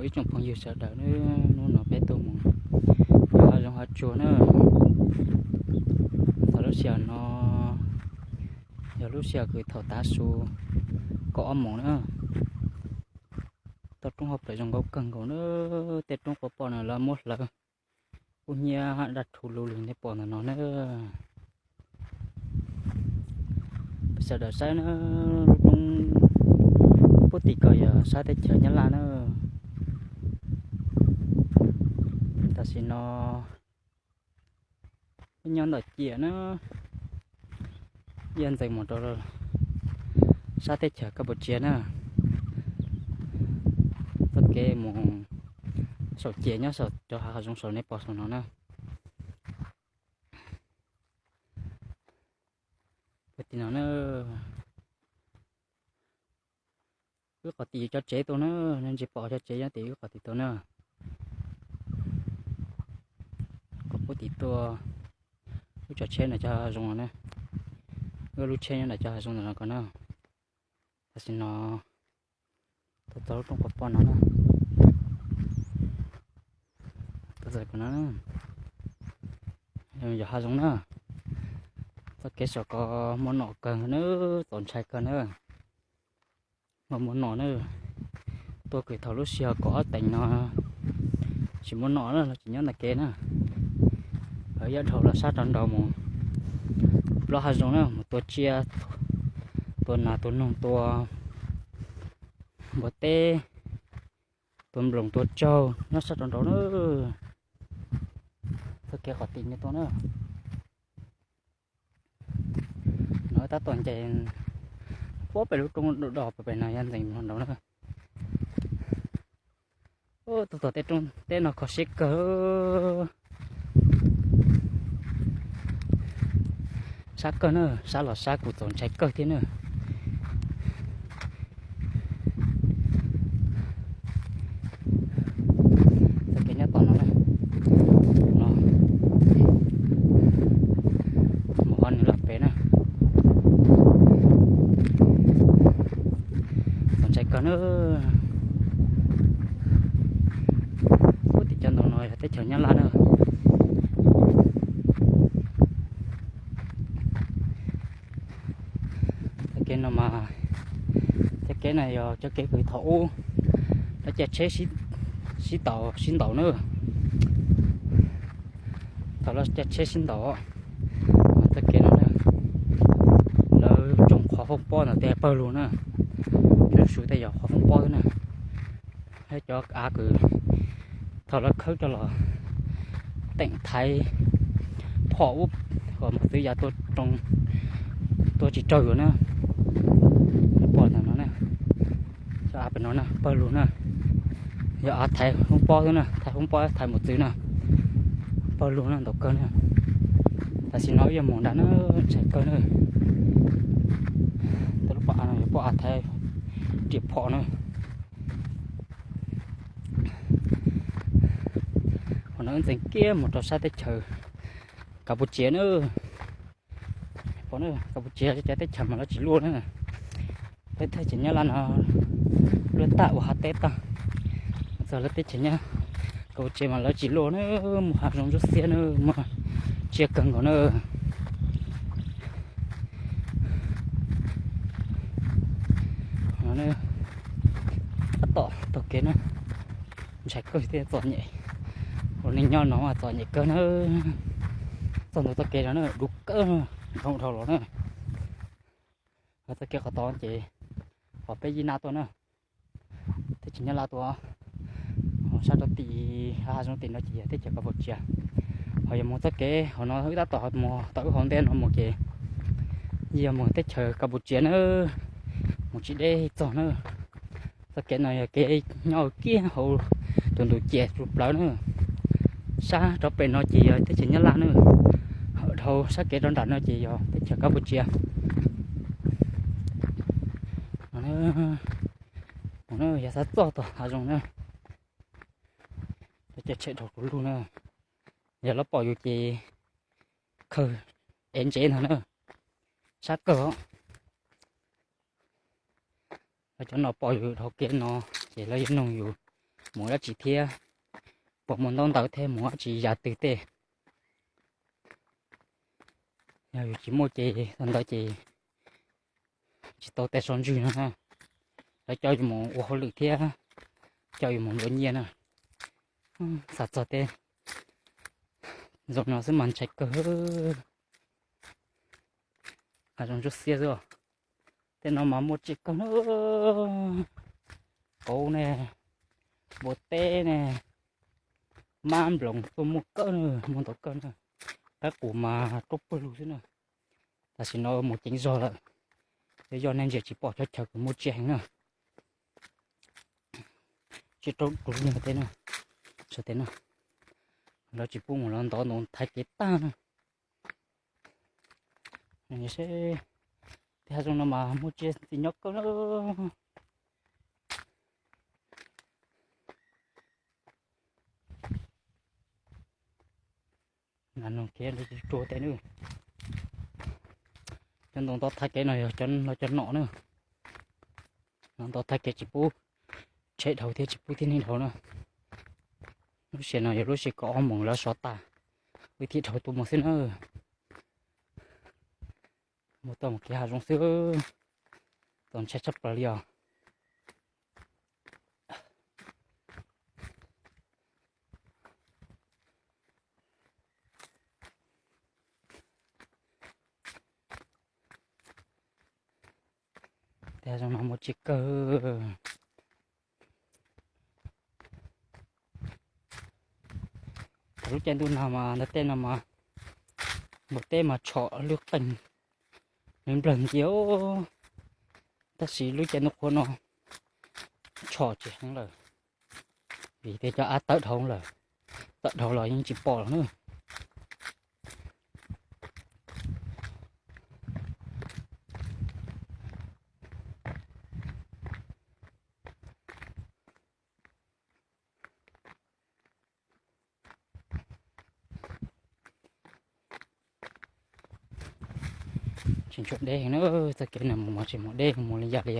Ib tsoom phooj ywg sawv daws, hnub no peb tuaj mus hav zoov hav tsuag na. Thaum lub sij hawm no yog lub sij hawm kws thaum tav su kaum ob moos na. Toj roob hauv plawv zoo nkauj kawg nkaus na. Tej roob quaj poj no lawv muab hlawv kub hnyiab daj rhuv lug li nej pom ntawm no na. Peb sawv daws saib na, lub roob puag tim ko yog sab teb chaws Nyab Laj na. Tam sim no peb nyob ntawm ciam na, yaj ntxeev mus rau sab teb chaws Kapucia na. Txoj kev mus saum ciam nyob saum cov hav zoov saum nej pom saum no na. Puag tim no na, wb qhov tim cov tsev tuaj na, nej ntsis pom cov tsev nyob tim wb qhov tim tuaj na. Qhov puag tim tuaj, wb tsav tsheb ntawm cov hav zoov no na. Wb lub tsheb nyob ntawm cov hav zoov ntawm no ko na. Tam sim no tuaj txog lub roob quaj poj no na. Tuaj txog ko no, yog hav zoov na. Txoj kev saum ko muaj nom kawg na, txaus ntshai kawg na. Muaj muaj nom na. Tuaj kws thaum lub sij hawm kaum ob teev no tsis muaj nom na, los tsis nyob ntawm kev na. Lawv yaj dhau los sab rov nraud mus plaub hav zoov na, mus tua tsiaj, tua nas tua noog, tua npua teb, tua nploos tua tsaug nyob sab rov nraud na. Txoj kev qhov tim no tuaj na. No tab tom nce puag pem lub roob do do pem no yaj ntxeev mus nraud na. Tuaj txog tej roob teb no kho siab kawg. Sab kawg na, sab los sab kuv txaus ntshai kawg thiab na. Txoj kev nyob tom no na, no mus qhov nws los pem na. Txaus ntshai kawg na. Puag tim cov ntoo no yog teb chaws Nyab Laj na. Txoj kev no mas, txoj kev no yog txoj kev kws thaum ub lawv caij tsheb sib, sib tau sib ntaus na. Thaum lawv caij tsheb sib ntaus, txoj kev no na, lawv tsoom qhov foob pob ntawd tej pawg lug na, lub su tej yog qhov foob pob xwb na. Cov av kws thaum lawv khawb coj los teem thaiv phom ub, kom mos txwv ya tuaj tsis raug yuav na. Pom ntawm no, cov av pem no na pawg lug na, yog av thaiv foob pob xwb na, thaiv foob pob thaiv mos txwv na, pawg lug na, ntau kawg na. Tam sim no wb yuav mus nram na, ntshai kawg na. Tau lub pob av no yog pob av thaiv riam phom na. Qhov no wb ntxeev kiag mus rau sab teb chaws Kapucia na. Pom na, Kapucia cov teb chaws mas lawv tsis luaj na. Peb teb chaws Nyab Laj no luaj tag ua hav teb tag. Txog lawv teb chaws Nyab Kapucia mas lawv tsis luaj na, muaj hav zoov ntsuab xiab na, muaj tsiaj kawg nkaus na. Tab tom taug kev na, ntshai kawg thiab txom nyem. Ua neej nyob no mas txom nyem kawg na. Txog ntua txoj kev no na dub kawg, dhau dhau los na. Txoj kev qhov tod ces qhov peb yij naj tuaj na, teb chaws Nyab Laj tuaj. Ho sab rau tim hav zoov tim no ces yog teb chaws Kapucia. Ho yog mus txoj kev hauv no wb tab tom mus tau wb hauv ntej no mus ces yog mus teb chaws Kapucia na, mus tsis deb txog na. Txoj kev no yog kev nyob kiag hauv tus ntug ciam tsuj plawv na. Sab rov pem no ces yog teb chaws Nyab Laj na, ho dhau sab kev rov nram no ces yog teb chaws Kapucia. Yog xav txog tom hav zoov na, cov caij tsheb dhau tus lug na, yog lawv pom yus ces khaws ev ntsev ntag na, sab kawg. Lawv cov no pom yus dhau kev no ces lawv yuav nug yus mus dab tsi thiab, puas muaj ntaub ntawv thiab mus dab tsi yav twg tej. Yog yus tsis muaj ces thaum ntawd ces tsis tau tej so ntswg no na. Lawv coj yus mus ua hauj lwm thiab coj yus mus nplua nyiaj na. Xav txog tej zoo no xwb mas ntshai kawg. Hav zoov ntsuab xiab xwb. Tej no mas muaj tsiaj kawg na. Kauv ne, npua teb ne, mab nploos tuaj muaj kawg na, muaj ntau kawg na. Qaib qus mas rub pawg lug xwb na. Tam sim no mus ceev zog lawm, yog yoj nej ntsia tsis pom chaw chaw kuj muaj tsiaj heev na. Tsiaj rub pawg lug tej na, tej na, lawv tsis pub mus los ntov ntoo thaiv kev tag na. Tej hav zoov no mas muaj tsiaj ntxim nyob kawg na. Nas noog khiav rua tej na. Cov ntoo ntov thaiv kev no yog cov nom na. Ntov thaiv kev tsis pub tsheb dhau thiab tsis pub tib neeg dhau na. Lub sij hawm no yog lub sij hawm kaum ob moos lawv sov tas, wb thiaj dhau tuaj mus xwb na. Mus tau mus kev hav zoov xwb, txaus ntshai tshaj plaws li os. Tej hav zoov no muaj tsiaj kawg. Lub caij ntuj nag mas ntawd tej no mas npua teb mas tshom lub qeej nplawg nti. Tab sis lub caij ntuj qhua no tshom tsis heev lawm, vim tias cov av tawm dhau lawm, tawm dhau los yeej tsis pom lawm na. Tsis ntshua deb heev na, txoj kev no mus mas tsis mus deb mus li yam li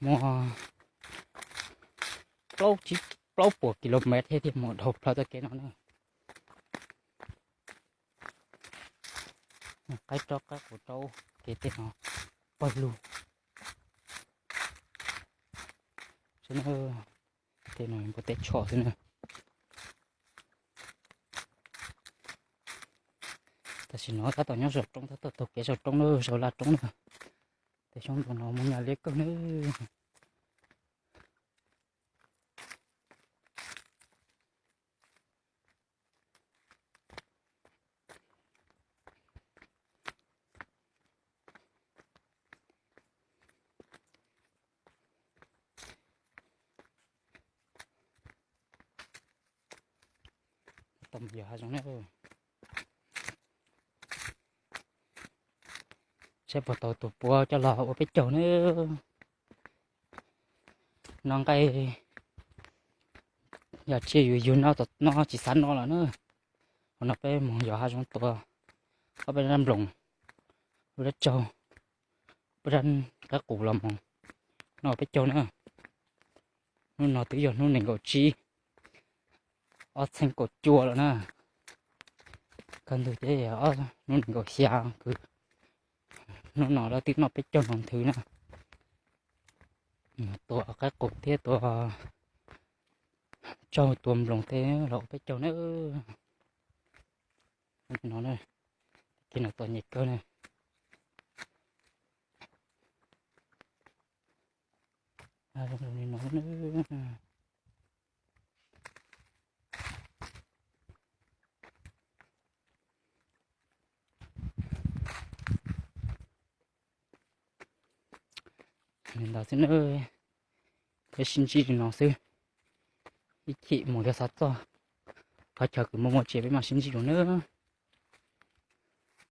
muaj plaub puas kilomev thiaj mus dhau plaws txoj kev no na. Qaib raub qaib qus raub kev tej no pawg lug. Tej no npua teb tshom xwb na. Tam sim no tab tom nyob saum roob, tab tom taug kev saum roob na, saum laj roob na. Tej xyoob ntoo no muaj nyaj liab kawg na. Tom yog hav zoov na. Saib puas tau tus puav coj los ua peb caug na. Noj nqaij yog tsis yus yug no, no tsis xav noj lawm na. Hos no peb mus yos hav zoov tua ob peb rab nploos, ob rab tsaug, ob rab qaib qus los mus noj peb caug na. Hnub no twb yog hnub nees nkaum tsib, ob txheej kaum cuaj lawm na. Kaj ntug ces hnub nees nkaum xya, kwv hnub no lawv twb noj peb caug no nthwv na. Tua qaib qus thiab tua tsaug tua nploos tej los ua peb caug na. No, kev no txom nyem kawg na. Li ntawd xwb na, peb sib ntsib li no xwb. Ib chim mus yog xav txog qhov chaw kws muaj muaj tsev peb mam sib ntsib dua na.